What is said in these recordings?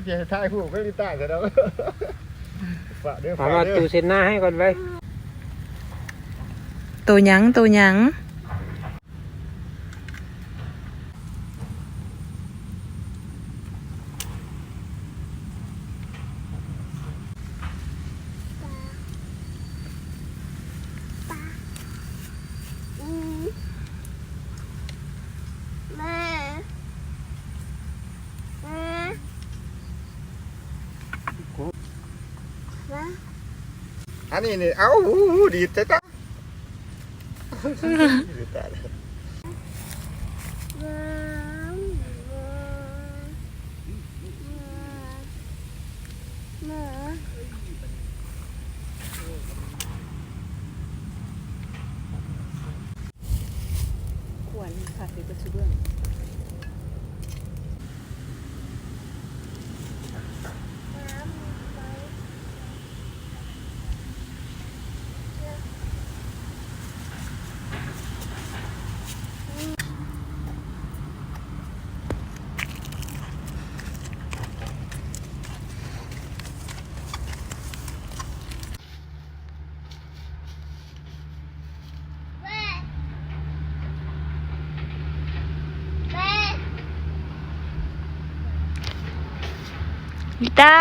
ຊິໃຫ້ຖ່າຍຮູບກັບລິຕ້າຊະດອກ. ຝາກເດີ ເອົາ ຝາກເດີ ມາຕູ້ເຊັນໜ້າໃຫ້ກ່ອນໄວ້. ໂຕຫຍັງ? ໂຕຫຍັງ? ອັນນີ້ນີ້ ເອົ້າ ຫູ ຫູ ດີດໃສ່ຕາ. ຄວນຄັກເດ້ ເບິດສູ່ເບື້ອງ. ລິຕ້າ.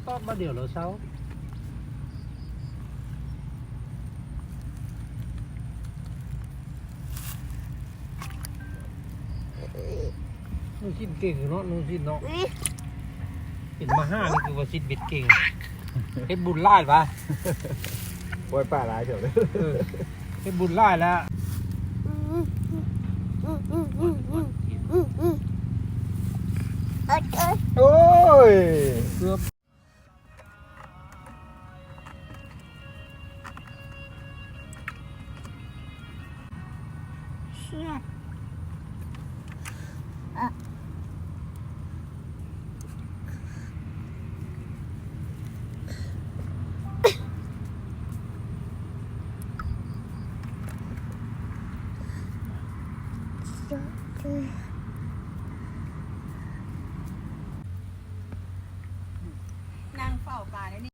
ຕອດບາດດຽວແລ້ວເຊົາ. ໜູຊິນເກັ່ງເນາະ ໜູຊິນເນາະ. ເປັນມະຫານີ້ຄືວ່າຊິນເບັດເກັ່ງ. ເຮັດບຸນຫຼາຍປະ? ປ່ອຍປາຫຼາຍເທື່ອເລີຍ. ເອີ ເຮັດບຸນຫຼາຍແລ້ວ. ໂອ້ຍ ເກືອບ. ນັ່ງເຝົ້າປາໄດ້ນີ້.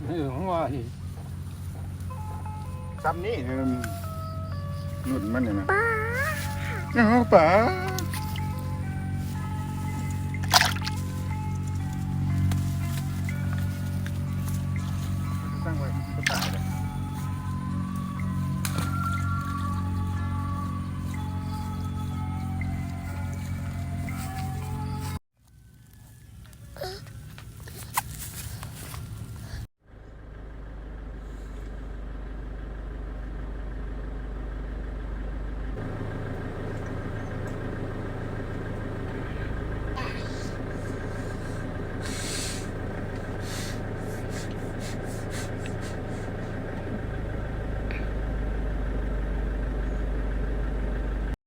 ເອີ ຫົວອີກ ຊ່ຳນີ້ ລຸ້ນມັນນີ້ນະ ປາ ເອົາປາ.